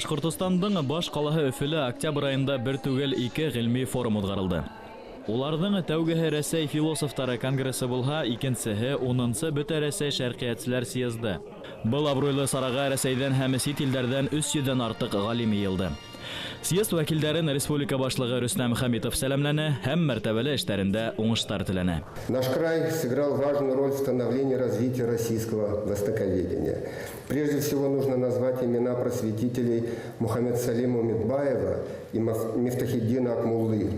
Башҡортостандың баш ҡалаһы Өфөлә октябрь айында бер түгел ике ғилми форум уҙғарылды. Уларҙың тәүгеһе Рәсәй философтары конгрессы булһа, икенсеһе 10-нсы Бөтә Рәсәй шәрҡиәтселәр съезды. Был абруйлы сараға Рәсәйҙән һәм сит илдәрҙән 300-дән артыҡ ғалим йыйылды. Съезд вәкилдәрен республика башлығы Рөстәм Хәмитов сәләмләне һәм мәртәбәле эштәрендә уңыштар теләне. Наш край сыграл важную роль в становлении и развитии российского востоковедения. Прежде всего нужно назвать имена просветителей Мухаммед Салима Уметбаева и Мифтахиддина Акмуллы,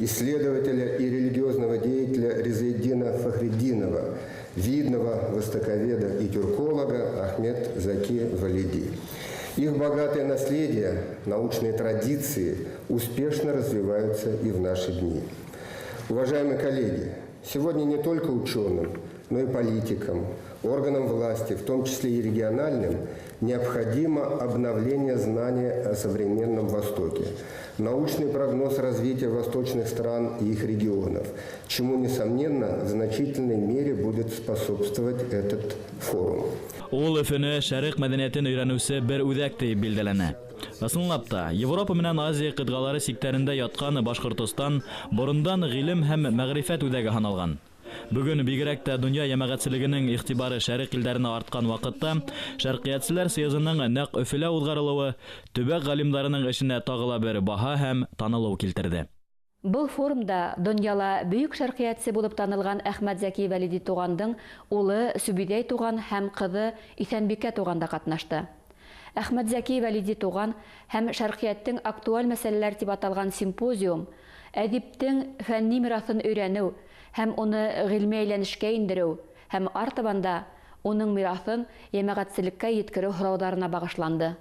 исследователя и религиозного деятеля Резаиддина Фахриддинова, видного востоковеда и тюрколога Ахмед Заки Валиди. Их богатое наследие, научные традиции успешно развиваются и в наши дни. Уважаемые коллеги, сегодня не только ученым, но и политикам, органам власти, в том числе и региональным, необходимо обновление знания о современном Востоке, научный прогноз развития восточных стран и их регионов, чему, несомненно, в значительной мере будет способствовать этот форум. Ул Өфөнө шәреҡ мәҙәниәтен өйрәнеүсе бер үҙәк тип билдәләнә. Ысынлап та, Европа менән Азия ҡитғалары сиктәрендә ятҡан Башҡортостан борондан ғилем һәм мәғрифәт үҙәге һаналған. Бөгөн бигерәк тә донъя йәмәғәтселегенең иғтибары шәреҡ илдәренә артҡан ваҡытта шәрҡиәтселәр съезының нәҡ Өфөлә уҙғарылыуы төбәк ғалимдарының эшенә тағы ла бер баһа һәм танылыу килтерҙе. Был форумда донъяла бөйөк шәрҡиәтсе булып танылған Әхмәт Зәки Вәлиди туғандың улы Сүбиҙәй туған һәм ҡыҙы Иҫәнбикә туған да ҡатнашты. Әхмәт Зәки Вәлиди туған һәм шәрҡиәттең актуаль мәсьәләләр тип аталған симпозиум әҙиптең фәнни мираҫын өйрәнеү һәм уны ғилми әйләнешкә индереү һәм артабан да уның мираҫын йәмәғәтселеккә еткереү һорауҙарына бағышланды.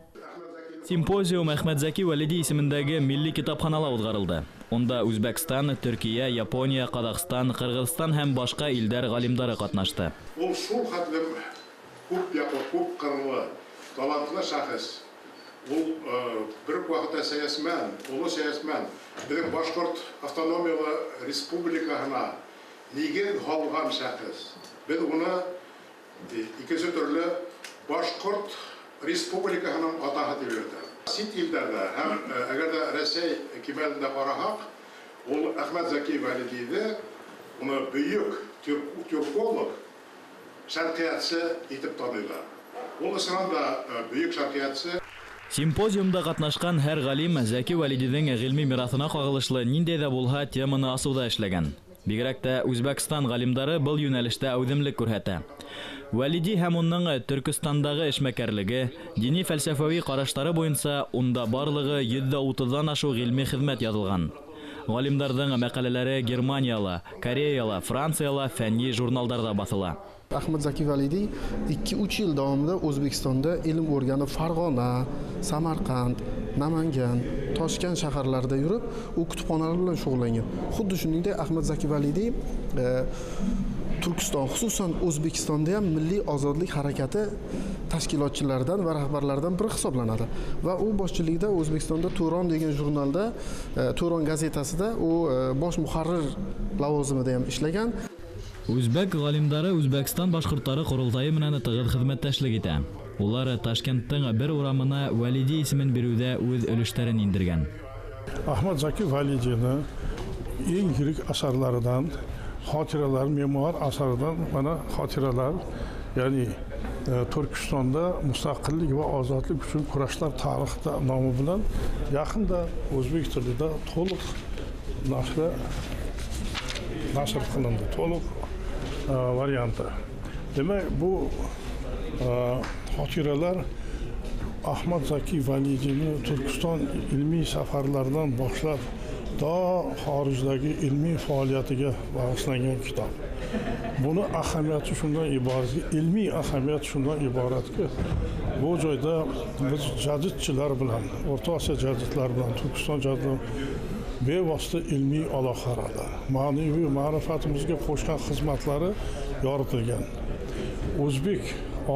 Симпозиум Әхмәт Зәки Вәлиди исемендәге милли китапханала уҙғарылды. Унда Үзбәкстан, Төркиә, Япония, Ҡаҙағстан, Ҡырғыҙстан һәм башҡа илдәр ғалимдары ҡатнашты. Ул шул хәтлем күп яҡлы, күп ҡырлы, талантлы шәхес. Ул бер үк ваҡытта сәйәсмән, оло сәйәсмән. Беҙҙең Башҡорт автономиялы республикаһына нигеҙ һалған шәхес. Беҙ уны икенсе төрлө Башҡорт республикаһының атаһы тип йөрөтәбеҙ. Сит илдәрҙә һәм әгәр ҙә Рәсәй кимәлендә ҡараһаҡ, ул Әхмәт Зәки Вәлидиҙе уны бөйөк тюрколог, шәрҡиәтсе итеп таныйҙар. Ул ысыннан да бөйөк шәрҡиәтсе. Симпозиумда ҡатнашҡан һәр ғалим Зәки Вәлидиҙең ғилми мираҫына ҡағылышлы ниндәй ҙә булһа теманы асыуҙа эшләгән. Бигерәк тә Үзбәкстан ғалимдары был йүнәлештә әүҙемлек күрһәтә. Вәлиди һәм уның Төркөстандағы эшмәкәрлеге, дини фәлсәфәүи ҡараштары буйынса унда барлығы 130-дан ашыу ғилми хеҙмәт яҙылған. Ғалимдарҙың мәҡәләләре Германияла, Кореяла, Францияла фәнни журналдарҙа баҫыла. Ahmad Zaki Validiy 2-3 yil davomida O'zbekistonda ilm o'rganib Farg'ona, Samarqand, Namangan, Toshkent shaharlarida yurib, u kutubxonalar bilan shug'ullangan. Xuddi shuningdek Ahmad Zaki Validiy Turkiston, xususan O'zbekistonda ham milliy ozodlik harakati tashkilotchilaridan va rahbarlaridan biri hisoblanadi. Va u boshchiligida O'zbekistonda Turon degan jurnalda, Turon gazetasida u bosh muharrir lavozimida ham ishlagan. Үзбәк ғалимдары Үзбәкстан башҡорттары ҡоролтайы менән тығыҙ хеҙмәттәшлек итә. Улар Ташкенттың бер урамына Вәлиди исемен биреүҙә үҙ өлөштәрен индергән. Ahmad Zaki Validini eng yirik asarlaridan xotiralar, memuar asaridan mana xotiralar, ya'ni Turkistonda mustaqillik va ozodlik uchun kurashlar tarixida nomi bilan yaqinda o'zbek tilida to'liq nashr qilindi, to'liq varianti. Demak, bu xotiralar Ahmad Zaki Validini Turkiston ilmiy safarlaridan boshlab to xorijdagi ilmiy faoliyatiga bag'ishlangan kitob. Buni ahamiyati shundan iboratki, ilmiy ahamiyati shundan iboratki, bu joyda biz jadidchilar bilan, O'rta Osiyo jadidlari bilan, Turkiston jadidlari bevosita ilmiy aloqalar, ma'naviy ma'rifatimizga qo'shgan xizmatlari yoritilgan. O'zbek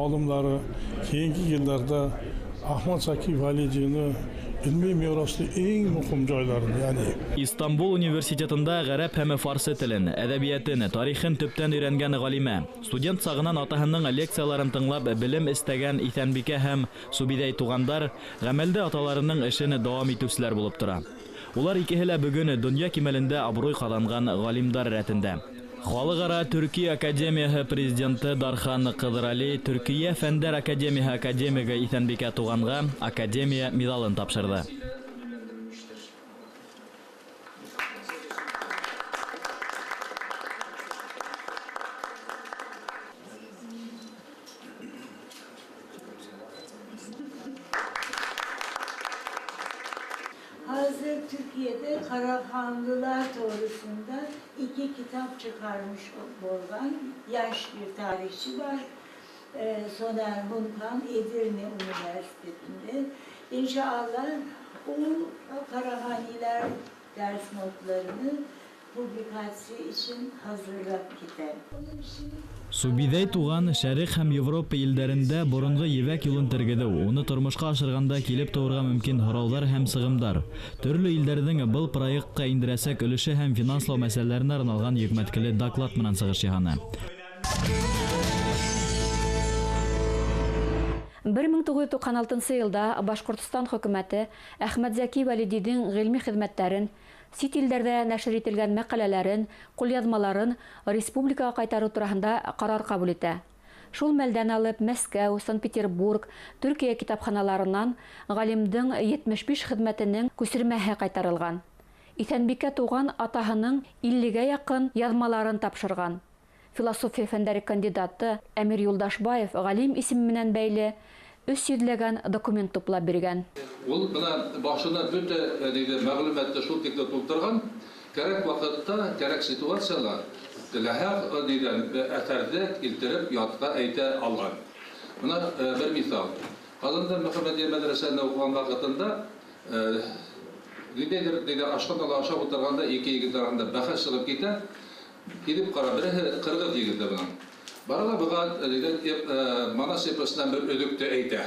olimlari keyingi yillarda Ahmad Zaki Validiyni ilmiy merosning eng muhim joylarini, ya'ni Истанбул университетында ғәрәп һәм фарсы телен, әҙәбиәтен, тарихын төптән өйрәнгән ғалимә, студент сағынан атаһының лекцияларын тыңлап белем эстәгән Иҫәнбикә һәм Субиҙәй туғандар ғәмәлдә аталарының эшен дауам итеүселәр булып тора. Улар икеһе лә бөгөн донъя кимәлендә абруй ҡаҙанған ғалимдар рәтендә. Халыҡ-ара Төрки академияһы президенты Дархан Ҡыҙырали Төркиә Фәндәр академияһы академигы Иҫәнбикә туғанға академия миҙалын тапшырҙы. Hazır Türkiye'de Karahanlılar doğrusunda 2 kitap çıkarmış olan yaş bir tarihçi var. Soner Munkan Edirne Üniversitesi'nde. İnşallah o Karahaniler ders notlarını publikasyon için hazırlap gider. Субиҙәй туған Шәрех һәм Европа илдәрендә боронғо ебәк юлын тергеҙеү, уны тормошҡа ашырғанда килеп тыуырға мөмкин һорауҙар һәм сығымдар, төрлө илдәрҙең был проектҡа индерәсәк өлөшө һәм финанслау мәсьәләләренә арналған йөкмәткеле доклад менән сығыш яһаны. 1996 йылда Башҡортостан хөкүмәте Әхмәт Зәки Вәлидиҙең ғилми хеҙмәттәрен, сит илдәрҙә нәшер ителгән мәҡәләләрен, ҡулъяҙмаларын республикаға ҡайтарыу тураһында ҡарар ҡабул итә. Шул мәлдән алып Мәскәү, Санкт-Петербург, Төркиә китапханаларынан ғалимдың 75 хеҙмәтенең күсермәһе ҡайтарылған. Иҫәнбикә туған атаһының 50-гә яҡын яҙмаларын тапшырған. Философия фәндәре кандидаты Әмир Юлдашбаев ғалим исеме менән бәйле 300-ләгән документ туплап биргән. Ул бына башына бөтә мәгълүматты шул тикле тултырған, кәрәк ваҡытта, кәрәк ситуацияла теләһә дигән әҫәрҙе килтереп ятҡа әйтә алған. Бына бер миҫал. Ҡазанда Мөхәммәдиә мәҙрәсәһендә уҡыған ваҡытында ниндәйҙер ашханала ашап ултырғанда ике егет араһында бәхәс сығып китә. Килеп ҡара, береһе ҡырғыҙ егете бының. Бара ла быға Манас эпосынан бер өҙөктө әйтә.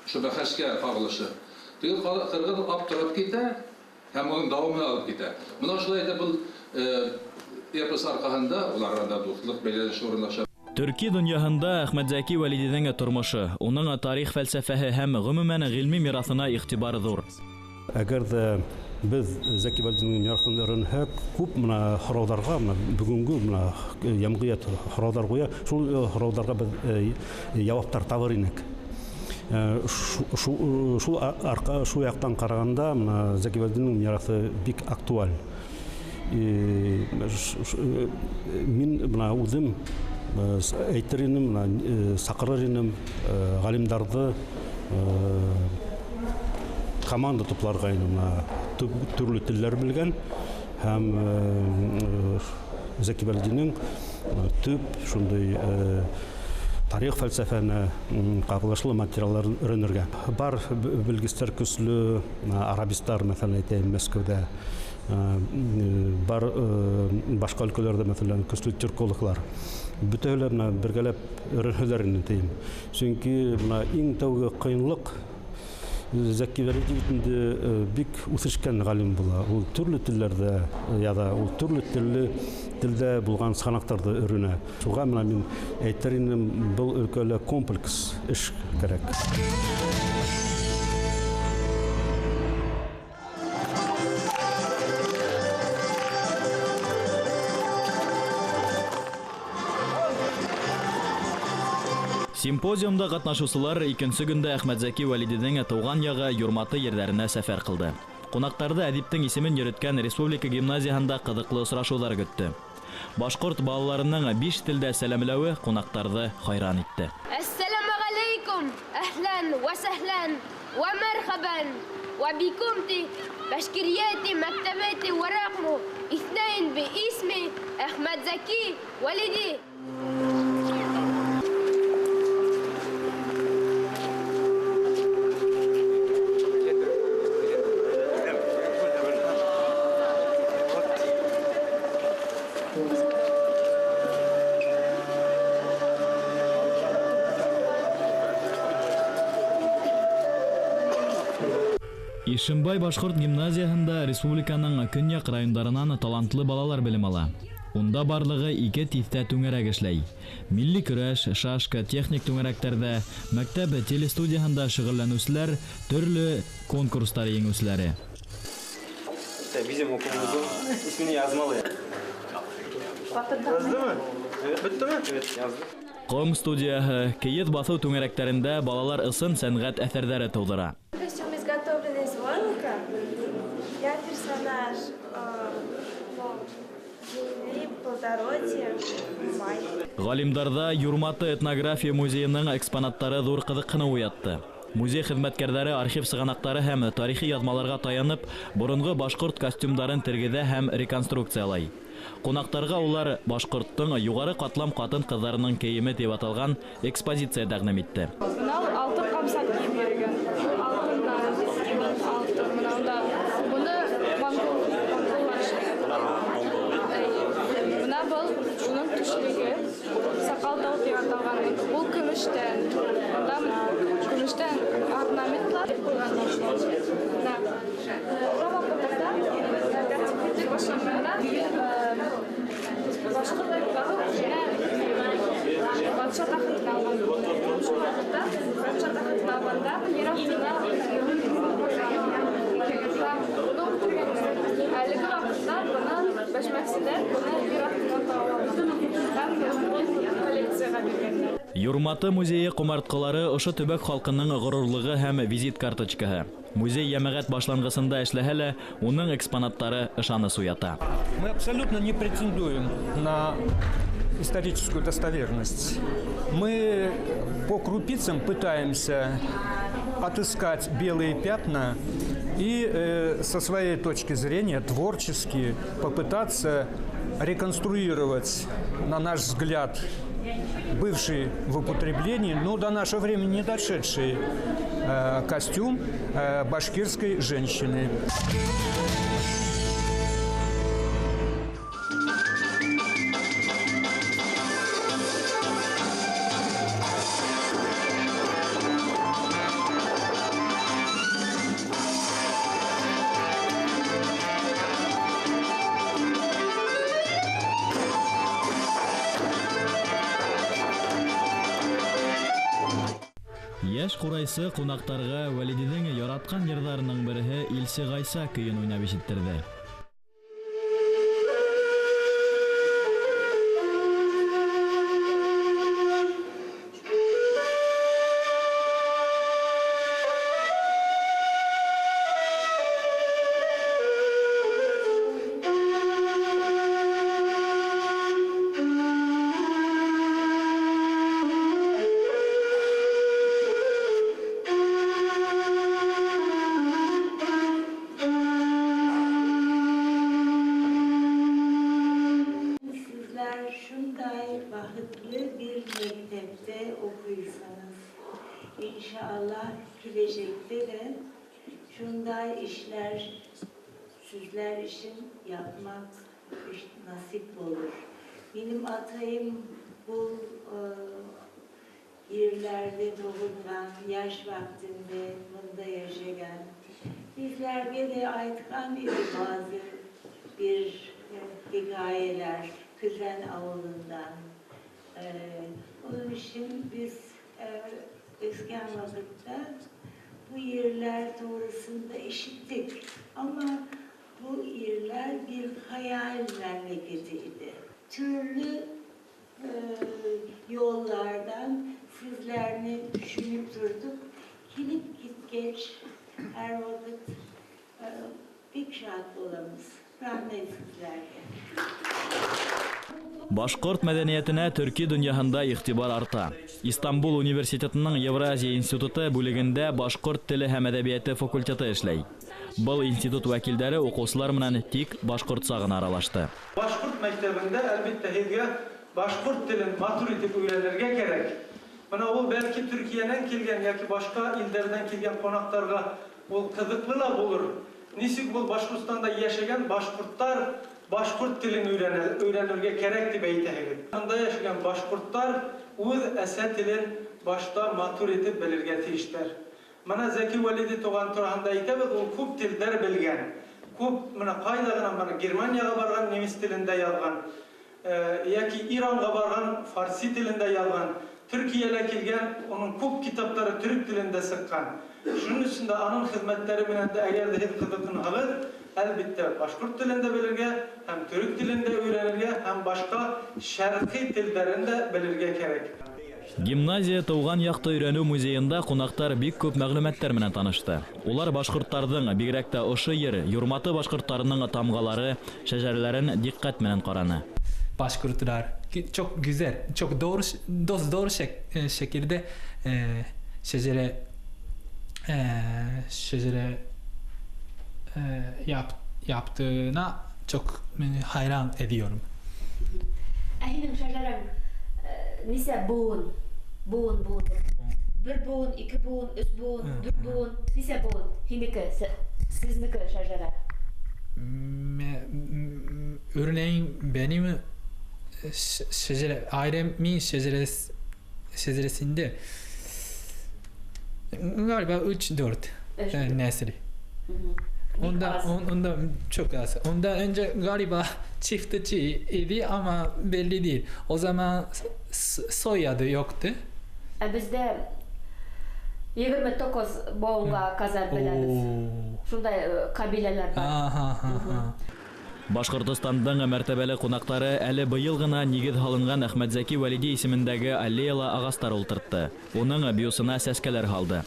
Ошо бәхәскә ҡағылышы. Теге ҡырғыҙ аптырап китә һәм уның дауамын алып китә. Бына шулай итеп был эпос арҡаһында улар араһында дуҫлыҡ бәйләнеше урынлаша. Төрки донъяһында Әхмәт Зәки Вәлидиҙең тормошо, уның тарих фәлсәфәһе һәм ғөмүмән ғилми мираҫына иғтибар ҙур. Әгәр ҙә беҙ Зәки Вәлидиҙең мираҫын өйрәнһәк, күп мына һорауҙарға, мына бөгөнгө мына йәмғиәт һорауҙар ҡуя, шул һорауҙарға беҙ яуаптар табыр инек. Шул арҡа, шул яҡтан ҡарағанда мына Зәки Вәлидиҙең мираҫы бик актуаль. Мин мына үҙем әйтер инем, мына саҡырыр инем ғалимдарҙы команда тупларға инем, мына төрлө телдәр белгән һәм Зәки Вәлидиҙең төп шундай тарих фәлсәфәһенә ҡағылышлы материалдарын өйрәнергә. Бар белгестәр көслө, арабистар, мәҫәлән, әйтәйем, Мәскәүҙә, бар башҡа өлкәләрҙә, мәҫәлән, көслө тюркологлар. Бөтәһе лә мына бергәләп өйрәнһәләр ине тием. Сөнки мына иң тәүге ҡыйынлыҡ Зәки Вәлиди бит инде бик үҫешкән ғалим була. Ул төрлө телдәрҙә яҙа, ул төрлө телдә булған сығанаҡтарҙы өйрәнә. Шуға мына мин әйтер инем, был өлкәлә комплекс эш кәрәк. Симпозиумда ҡатнашыусылар икенсе көндә Әхмәт Зәки Вәлидиҙең тыуған яғы Юрматы ерҙәренә сәфәр ҡылды. Ҡунаҡтарҙы әҙиптең исемен йөрөткән республика гимназияһында ҡыҙыҡлы осрашыуҙар көттө. Башҡорт балаларының 5 телдә сәләмләүе ҡунаҡтарҙы хайран итте. Ассаламу алейкум, әһлән вә сәһлән вә мәрхәбән вә бикумти башкирияти мәктәбәти вә рәҡму иҫнәйн би исми Әхмәт Зәки Вәлиди. Ишембай башҡорт гимназияһында республиканың көньяҡ райондарынан талантлы балалар белем ала. Унда барлығы 2 тиҫтә түңәрәк эшләй. Милли көрәш, шашка, техник түңәрәктәрҙә, мәктәп телестудияһында шөғөлләнеүселәр, төрлө конкурстар еңеүселәре. Bizim okulumuzun ismini yazmalı. Yazdı mı? Evet, bitti mi? Evet, yazdı. Ҡом студияһы, кейеҙ баҫыу түңәрәктәрендә балалар ысын сәнғәт әҫәрҙәре тыуҙыра. Костюм изготовлен из войлока. Я персонаж земли, плодородия, май. Ғалимдарҙа Юрматы этнография музейының экспонаттары ҙур ҡыҙыҡһыныу уятты. Музей хеҙмәткәрҙәре архив сығанаҡтары һәм тарихи яҙмаларға таянып, боронғо башҡорт костюмдарын тергеҙә һәм реконструкциялай. Ҡунаҡтарға улар башҡорттоң юғары ҡатлам ҡатын-ҡыҙҙарының кейеме тип аталған экспозиция тәҡдим итте. Бына ул алтын ҡамсат кейеп йөрөгән. Алтындан, алтын, бына унда быны монголлар эшләгән. Бына был уның түшлеге, саҡал тау тип аталған. Ул көмөштән, унда көмөштән орнаментлар ҡуйғандар. Бына ваҡытта тәртип башланғанда башҡорт үҙенә батша тәхетен алған. Шул ваҡытта батша тәхетен алғанда ер аҫтына уны үлтергәндәр. Әлеге ваҡытта быны бәшмәкселәр быны ер аҫтынан таба алған һәм коллекцияға биргәндәр. Юрматы музейы ҡомартҡылары ошо төбәк халҡының ғорурлығы һәм визит карточкаһы. Музей йәмәғәт башланғысында эшләһә лә, уның экспонаттары ышаныс уята. Мы абсолютно не претендуем на историческую достоверность. Мы по крупицам пытаемся отыскать белые пятна и со своей точки зрения творчески попытаться реконструировать, на наш взгляд, бывший в употреблении, но до нашего времени не дошедший костюм башкирской женщины. Йәш ҡурайсы ҡунаҡтарға Вәлидиҙең яратҡан йырҙарының береһе Илсе Ғайса көйөн уйнап ишеттерҙе. Şunday bir mektepte okuysanız, inşallah gelecekte de şunday işler sizler için yapmak nasip olur. Benim atayım bu yerlerde doğulgan, yaş vaktinde bunda yaşayan, bizlerge de aytkan idi bazı bir hikayeler Küzen avlundan. Onun için biz eski vakitte bu yerler doğrusunda işittik. Ama bu yerler bir hayal memleketiydi. Türlü yollardan sizlerini düşünüp durduk. Gelip git geç her vakit pek şad olamız. Rahmet sizlerge. Башҡорт мәҙәниәтенә төрки донъяһында иғтибар арта. Истанбул университетының Евразия институты бүлегендә башҡорт теле һәм әҙәбиәте факультеты эшләй. Был институт вәкилдәре уҡыусылар менән тик башҡортса ғына аралашты. Башҡорт мәктәбендә әлбиттә һеҙгә башҡорт телен матур итеп өйрәнергә кәрәк. Бына ул бәлки Төркиәнән килгән йәки башҡа илдәрҙән килгән ҡунаҡтарға ул ҡыҙыҡлы ла булыр. Нисек был Башҡортостанда йәшәгән башҡорттар башҡорт телен өйрәнергә кәрәк тип әйтәһегеҙ. Бында йәшәгән башҡорттар үҙ әсә телен башта матур итеп белергә тейештәр. Мына Зәки Вәлиди туған тураһында әйтәбеҙ, ул күп телдәр белгән. Күп, мына ҡайҙа ғына, мына Германияға барған немец телендә яҙған, йәки Иранға барған фарси телендә яҙған, Төркиәлә килгән, уның күп китаптары төрөк телендә сыҡҡан. Шуның өсөн дә аның хеҙмәттәре менән дә әгәр ҙә һеҙ ҡыҙыҡһынһағыҙ, әлбиттә, башҡорт телен дә белергә, һәм төрөк телен дә өйрәнергә, һәм башҡа шәрҡи телдәрен дә белергә кәрәк. Гимназия тыуған яҡты өйрәнеү музейында ҡунаҡтар бик күп мәғлүмәттәр менән танышты. Улар башҡорттарҙың, бигерәк тә ошо ер, Юрматы башҡорттарының тамғалары, шәжәрәләрен диҡҡәт менән ҡараны. Başkurtlar çok güzel, çok doğru, dost doğru şekilde şecere yaptığına çok hayran ediyorum. Ә һинең шәжәрәң нисә быуын? Быуын, быуын. Бер быуын, ике быуын, өс быуын, дүрт быуын. Нисә быуын? Һинеке, сезнеке шәжәрә? Örneğin benim şecere, ailemin şeceresinde galiba 3-4 nesli. Onda çok az. Ondan önce galiba çiftçi idi ama belli değil. O zaman soyadı yoktu. Bizde 29 boğunga kazar bilemiz. Şunday kabileler var. Башҡортостандың мәртәбәле ҡунаҡтары әле быйыл ғына нигеҙ һалынған Әхмәтзәки Вәлиди исемендәге аллеяла ағастар ултыртты. Уның биосына сәскәләр һалды.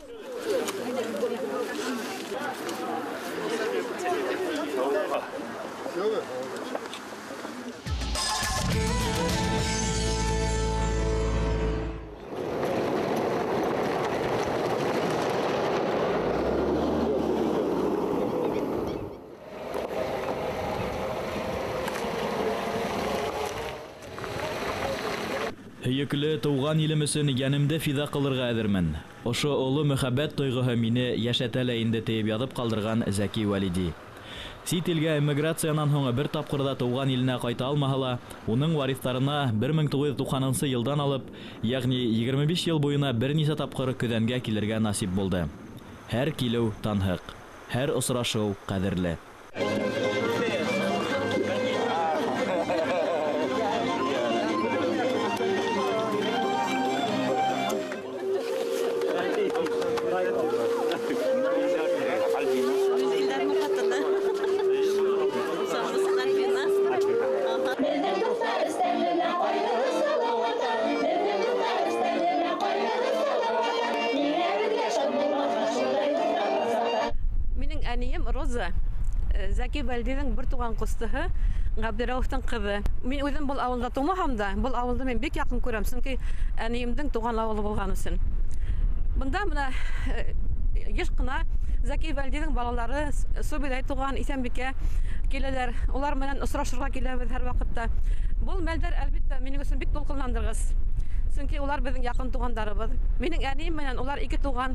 Һөйөклө тыуған илем өсөн йәнемде фиҙа ҡылырға әҙермен. Ошо оло мөхәббәт тойғоһо мине йәшәтә лә инде, тиеп яҙып ҡалдырған Зәки Вәлиди. Сит илгә эмиграциянан һуң бер тапҡыр ҙа тыуған иленә ҡайта алмаһа ла, уның вариҫтарына 1990 йылдан алып, йәғни 25 йыл буйына бер нисә тапҡыр Көҙәнгә килергә насип булды. Һәр килеү танһыҡ, һәр осрашыу ҡәҙерле. Зәки Вәлидиҙең бер туған ҡустыһы Ғабдырауфтың ҡыҙы. Мин үҙем был ауылда тыумаһам да, был ауылды мин бик яҡын күрәм, сөнки әнейемдең туған ауылы булған өсөн. Бында мына йыш ҡына Зәки Вәлидиҙең балалары Субиҙай туған, Иҫәнбикә киләләр. Улар менән осрашырға киләбеҙ һәр ваҡытта. Был мәлдәр әлбиттә минең өсөн бик тулҡынландырғыс. Сөнки улар беҙҙең яҡын туғандарыбыҙ. Минең әнейем менән улар ике туған,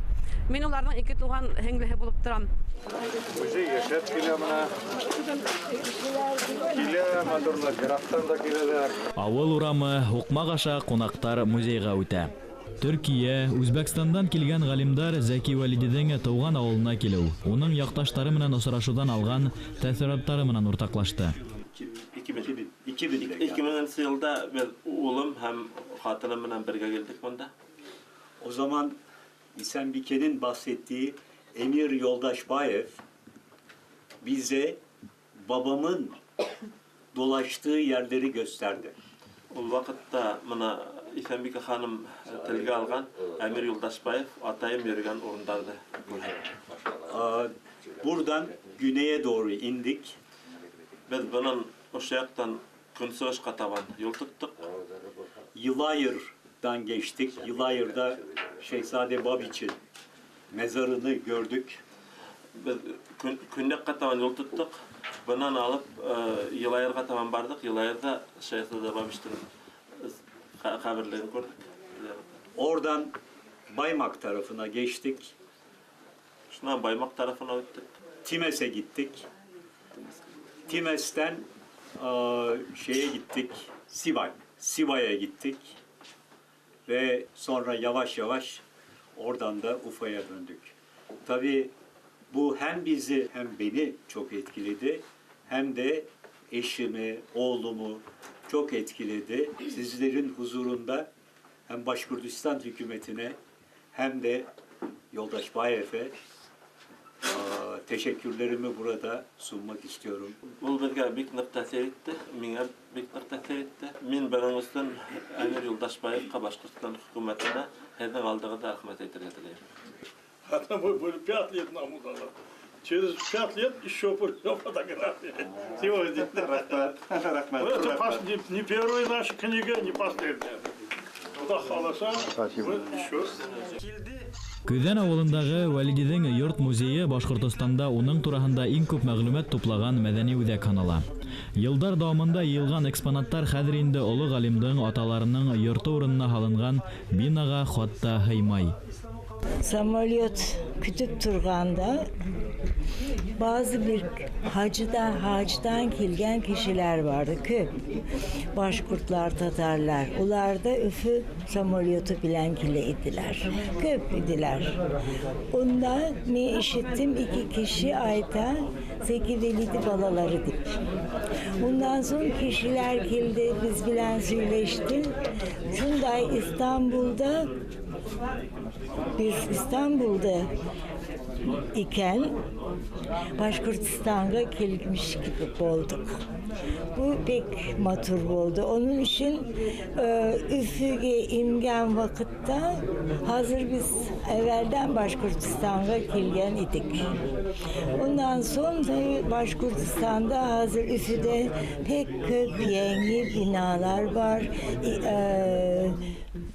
мин уларҙың ике туған һеңлеһе булып торам. Музей йәшәп килә мына. Килә матурлар, йыраҡтан да киләләр. Ауыл урамы, һуҡмаҡ аша ҡунаҡтар музейға үтә. Төркиә, Үзбәкстандан килгән ғалимдар Зәки Вәлидиҙең тыуған ауылына килеү, уның яҡташтары менән осрашыуҙан алған тәьҫораттары менән уртаҡлашты. 2000 yılda ben oğlum hem hatınımla birge geldik bunda. O zaman İsenbike'nin bahsettiği Emir Yoldaşbayev bize babamın dolaştığı yerleri gösterdi. O vakitte bana İsenbike hanım tilge algan Emir Yoldaşbayev atayım yürügen orundardı. Buradan güneye doğru indik. Biz bunun Uşaktan Künsoğuşqa taban yol tuttuk. Yılayır'dan geçtik. Yılayır'da Şehzade Babiç'in mezarını gördük. Biz Kündek'e taban yol tuttuk. Bundan alıp Yılayır'a taban bardık. Yılayır'da Şehzade Babiç'in kabirlerini gördük. Oradan Baymak tarafına geçtik. Şundan Baymak tarafına gittik. Times'e gittik. Times'ten şeye gittik, Sivay. Sivay'a gittik ve sonra yavaş yavaş oradan da Ufa'ya döndük. Tabii bu hem bizi hem beni çok etkiledi hem de eşimi, oğlumu çok etkiledi. Sizlerin huzurunda hem Başkurdistan hükümetine hem de Yoldaş Bayef'e teşekkürlerimi burada sunmak istiyorum. Ул беҙгә бик ныҡ тәьҫир итте, миңә бик ныҡ тәьҫир итте. Мин бының өсөн Әмир Юлдашбаевҡа, Башҡортостан хөкүмәтенә һеҙҙең алдығыҙҙа рәхмәт әйтергә теләйем. А мы были 5 лет нам удалось. Через 5 лет еще фотографии. Сегодня. Это не первая наша книга, не последняя. Xudo xohlasa, еще. Көҙән ауылындағы Вәлидиҙең йорт музейы Башҡортостанда уның тураһында иң күп мәғлүмәт туплаған мәҙәни үҙәк һанала. Йылдар дауамында йыйылған экспонаттар хәҙер инде оло ғалимдың аталарының йорто урынына һалынған бинаға хатта һыймай. Самолет kütüp turganda bazı bir hacdan kelgan kişiler vardı. Köp Başkurtlar, Tatarlar. Ular da üfü samolyotu bilen kile idiler. Köp idiler. Ondan ne işittim? 2 kişi ayta Zeki Velidi balaları dip. Ondan sonra kişiler geldi, biz bilen söyleşti. Şunday İstanbul'da biz İstanbul'da iken Başkurtistan'a gelmiş gibi olduk. Bu pek matur oldu. Onun için Üfüge imgen vakitte hazır biz evvelden Başkurtistan'a gelgen idik. Ondan sonra Başkurtistan'da hazır Üfü'de pek köp yeni binalar var.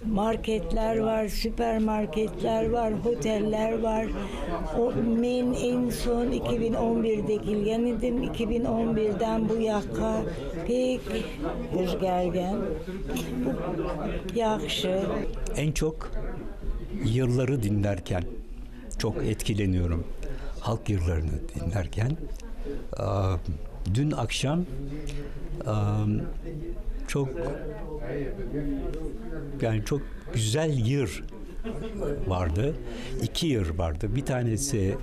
Marketler var, süpermarketler var, oteller var. Men en son 2011'de gelgen idim. 2011'den bu yaka pek özgergen. Bu yaxşı. En çok yılları dinlerken çok etkileniyorum. Halk yıllarını dinlerken. Dün akşam çok çok güzel yır vardı. 2 yır vardı. Bir tanesi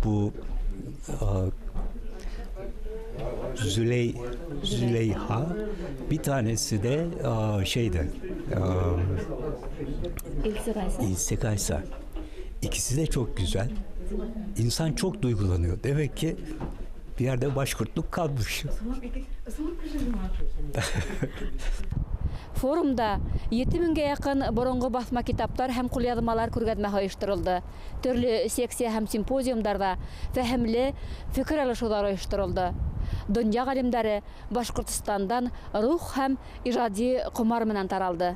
bu Züleyha, bir tanesi de şeydi. İlse Kaysa. İkisi de çok güzel. İnsan çok duygulanıyor. Demek ki bir yerde başkurtluk kalmış. Форумда 7000-гә яҡын боронғо баҫма китаптар һәм ҡулъяҙмалар күргәҙмәһе ойошторолдо. Төрлө секция һәм симпозиумдарҙа фәһемле фекер алышыуҙар ойошторолдо. Донъя ғалимдары Башҡортостандан рух һәм ижади ҡомар менән таралды.